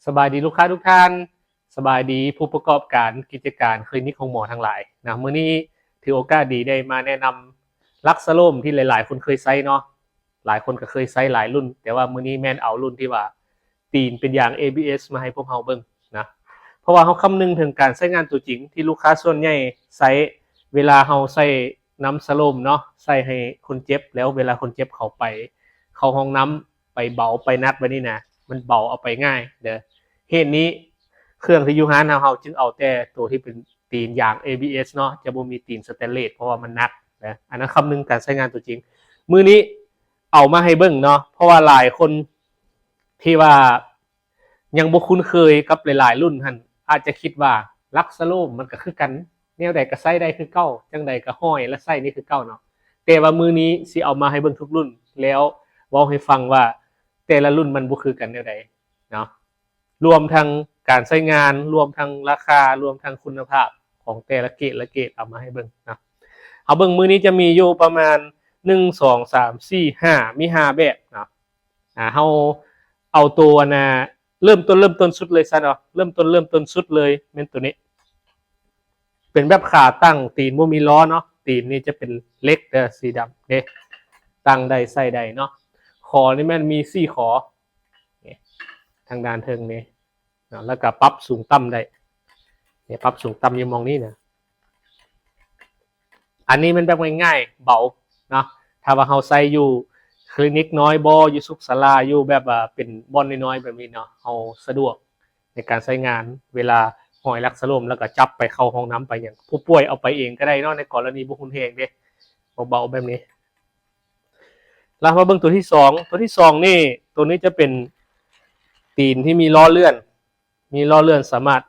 ສະບາຍດີລູກຄ້າທຸກທ່ານ, ສະບາຍດີຜູ້ປະກອບການກິດຈະການຄລີນິກໂຮງໝໍທັງຫຼາຍນະ. ມື້ນີ້ຖືໂອກາດດີໄດ້ມາແນະນຳຫຼັກສະໂລມທີ່ຫຼາຍໆຄົນເຄີຍໃຊ້ເນາະ, ຫຼາຍຄົນກໍເຄີຍໃຊ້ຫຼາຍລຸ້ນ, ແຕ່ວ່າມື້ນີ້ແມ່ນເອົາລຸ້ນທີ່ວ່າຕີນເປັນຢາງ ເອບີເອສ ມາໃຫ້ພວກເຮົາເບິ່ງນະ. ເພາະວ່າເຮົາຄຳນຶງເຖິງການໃຊ້ງານຕົວຈິງທີ່ລູກຄ້າສ່ວນໃຫຍ່ໃຊ້ ເວລາເຮົາໃຊ້ນຳສະໂລມເນາະ, ໃຊ້ໃຫ້ຄົນເຈັບ ແລ້ວເວລາຄົນເຈັບເຂົ້າໄປ ເຂົ້າຫ້ອງນ້ຳ ໄປເບົາໄປໜັກແບບນີ້ນະ, ມັນເບົາເອົາໄປງ່າຍເດີ. ເຫດນີ້ເຄື່ອງທີ່ຢູ່ຮ້ານເຮົາ ເຮົາຈຶ່ງເອົາແຕ່ໂຕທີ່ເປັນຕີນຢາງ ເອບີເອສ ເນາະ, ຈະບໍ່ມີຕີນສະແຕນເລດ ເພາະວ່າມັນໜັກນະ. ອັນນັ້ນຄຳນຶງການໃຊ້ງານຕົວຈິງ. ມື້ນີ້ເອົາມາໃຫ້ເບິ່ງເນາະ, ເພາະວ່າຫຼາຍຄົນທີ່ວ່າຍັງບໍ່ຄຸ້ນເຄີຍກັບຫຼາຍໆລຸ້ນຫັ້ນ ອາດຈະຄິດວ່າຫຼັກສະໂລມມັນກໍຄືກັນ, ແນວໃດກໍໃຊ້ໄດ້ຄືເກົ່າ, ຈັ່ງໃດກໍຫ້ອຍແລ້ວໃຊ້ນີ້ຄືເກົ່າເນາະ. ແຕ່ວ່າມື້ນີ້ຊິເອົາມາໃຫ້ເບິ່ງທຸກລຸ້ນ ແລ້ວເວົ້າໃຫ້ຟັງວ່າແຕ່ລະລຸ້ນມັນບໍ່ຄືກັນແນວໃດເນາະ, ລວມທັງການໃຊ້ງານ, ລວມທັງລາຄາ, ລວມທັງຄຸນນະພາບຂອງແຕ່ລະເກດລະເກດ ເອົາມາໃຫ້ເບິ່ງເນາະ. ເຮົາເບິ່ງມື້ນີ້ຈະມີຢູ່ປະມານ ໜຶ່ງ ສອງ ສາມ ສີ່ ຫ້າ ມີຫ້າແບບເນາະ. ອາ ເຮົາເອົາໂຕອັນນ່າ ເລີ່ມຕົ້ນ ເລີ່ມຕົ້ນສຸດເລີຍຊະເນາະ, ເລີ່ມຕົ້ນ ເລີ່ມຕົ້ນສຸດເລີຍແມ່ນໂຕນີ້ ເປັນແບບຂາຕັ້ງ, ຕີນບໍ່ມີລໍ້ເນາະ, ຕີນນີ້ຈະເປັນເຫຼັກເດີ ສີດຳເດ້, ຕັ້ງໄດ້ໃຊ້ໄດ້ເນາະ. ຂໍນີ້ແມ່ນມີສີ່ຂໍ ນີ້ ທາງດ້ານເທິງນີ້ເນາະ, ແລ້ວກໍປັບສູງຕ່ຳໄດ້ ນີ້ ປັບສູງຕ່ຳຢູ່ໝ່ອງນີ້ນະ. ອັນນີ້ແມ່ນແບບງ່າຍໆ ເບົາເນາະ. ຖ້າວ່າເຮົາໃຊ້ຢູ່ຄລີນິກນ້ອຍບໍ ຢູ່ສຸກສາລາ ຢູ່ແບບວ່າເປັນບ່ອນນ້ອຍໆແບບນີ້ເນາະ, ເຮົາສະດວກໃນການໃຊ້ງານ ເວລາຫ້ອຍຫຼັກສະໂລມ ແລ້ວກໍຈັບໄປເຂົ້າຫ້ອງນ້ຳໄປຫຍັງ, ຜູ້ປ່ວຍເອົາໄປເອງກໍໄດ້ເນາະ, ໃນກໍລະນີບໍ່ຮຸນແຮງເດ້, ເບົາໆແບບນີ້. ແລ້ວມາເບິ່ງຕົວທີສອງ, ຕົວທີສອງນີ້ ຕົວນີ້ຈະເປັນຕີນທີ່ມີລໍ້ເລື່ອນ ມີລໍ້ເລື່ອນສາມາດ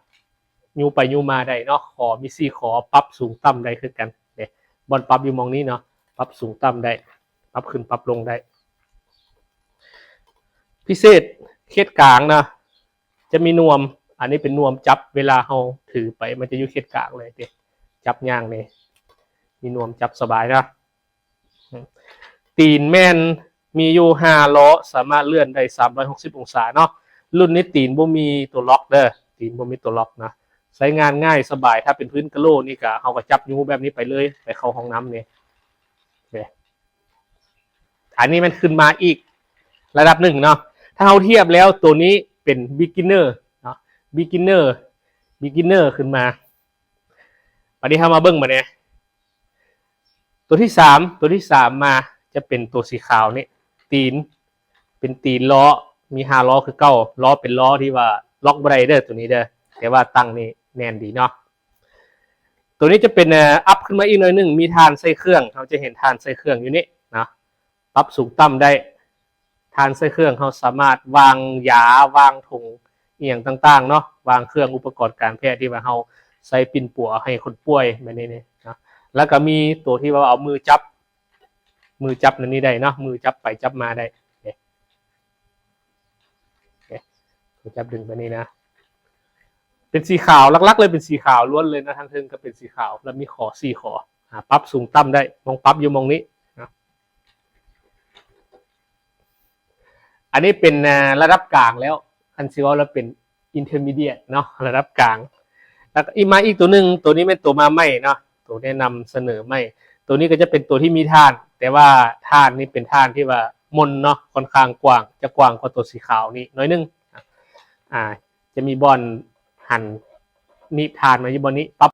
ຍູ້ໄປຍູ້ມາໄດ້ເນາະ, ຂໍມີສີ່ຂໍ ປັບສູງຕ່ຳໄດ້ຄືກັນເດ້. ບ່ອນປັບຢູ່ໝ່ອງນີ້ເນາະ, ປັບສູງຕ່ຳໄດ້, ປັບຂຶ້ນປັບລົງໄດ້. ພິເສດເຂດກາງນະ ຈະມີນວມ, ອັນນີ້ເປັນນວມຈັບ ເວລາເຮົາຖືໄປ ມັນຈະຢູ່ເຂດກາງເລີຍເດ້, ຈັບຍ່າງນີ້ ມີນວມຈັບສະບາຍນະ. ຕີນແມ່ນມີຢູ່ຫ້າລໍ້ ສາມາດເລື່ອນໄດ້ສາມຮ້ອຍຫົກສິບອົງສາເນາະ. ລຸ້ນນີ້ຕີນບໍ່ມີຕົວລັອກເດີ, ຕີນບໍ່ມີຕົວລັອກນະ, ໃຊ້ງານງ່າຍສະບາຍ. ຖ້າເປັນພື້ນກະໂຫຼນີ້ກະ ເຮົາກະຈັບຍູ້ແບບນີ້ໄປເລີຍ ໄປເຂົ້າຫ້ອງນ້ຳນີ້. ອັນນີ້ມັນຂຶ້ນມາອີກລະດັບໜຶ່ງເນາະ. ຖ້າເຮົາທຽບແລ້ວ ໂຕນີ້ເປັນ beginner ເນາະ, beginner beginner ຂຶ້ນມາ. ບາດນີ້ເຮົາມາເບິ່ງບາດນີ້ ຕົວທີສາມ, ຕົວທີສາມມາຈະເປັນຕົວສີຂາວນີ້, ຕີນ ເປັນຕີນລໍ້ ມີຫ້າລໍ້ຄືເກົ່າ, ລໍ້ເປັນລໍ້ທີ່ວ່າລັອກບໍ່ໄດ້ເດີ ຕົວນີ້ເດີ, ແຕ່ວ່າຕັ້ງນີ້ແໜ້ນດີເນາະ. ຕົວນີ້ຈະເປັນ ເອີ ອັບຂຶ້ນມາອີກໜ້ອຍໜຶ່ງ, ມີຖ່ານໃສ່ເຄື່ອງ, ເຮົາຈະເຫັນຖ່ານໃສ່ເຄື່ອງຢູ່ນີ້ເນາະ, ປັບສູງຕ່ຳໄດ້. ຖ່ານໃສ່ເຄື່ອງ ເຮົາສາມາດວາງຢາ ວາງຖົງອີ່ຫຍັງຕ່າງໆເນາະ, ວາງເຄື່ອງອຸປະກອນການແພດທີ່ວ່າເຮົາໃຊ້ປິ່ນປົວໃຫ້ຄົນປ່ວຍແບບນີ້ເນາະ. ແລ້ວກໍມີຕົວທີ່ວ່າເອົາມືຈັບ, ມືຈັບແນວນີ້ໄດ້ເນາະ, ມືຈັບໄປຈັບມາໄດ້ເດ້, ເດ້ ຈັບດຶງໄປນີ້ນະ. ເປັນສີຂາວ, ຫຼັກໆເລີຍເປັນສີຂາວລ້ວນເລີຍນະ, ທາງເທິງກໍເປັນສີຂາວ ແລ້ວມີຂໍສີ່ຂໍ. ອາ ປັບສູງຕ່ຳໄດ້, ໝ່ອງປັບຢູ່ໝ່ອງນີ້ນະ. ອັນນີ້ເປັນ ອາ ລະດັບກາງແລ້ວ, ຄັນຊິເວົ້າແລ້ວເປັນ intermediate ເນາະ, ລະດັບກາງ. ແລ້ວກໍອີກ ມາອີກຕົວໜຶ່ງ, ຕົວນີ້ແມ່ນຕົວມາໃໝ່ເນາະ, ຕົວແນະນຳສະເໜີໃໝ່. ຕົວນີ້ກໍຈະເປັນຕົວທີ່ມີຖ່ານ, ແຕ່ວ່າຖ່ານນີ້ເປັນຖ່ານທີ່ວ່າມົນເນາະ, ຄ່ອນຂ້າງກວ້າງ, ຈະກວ້າງກວ່າຕົວສີຂາວນີ້ໜ້ອຍໜຶ່ງ. ອາ ຈະມີບ່ອນຫັນໜີບຖ່ານມາຢູ່ບ່ອນນີ້, ປັບ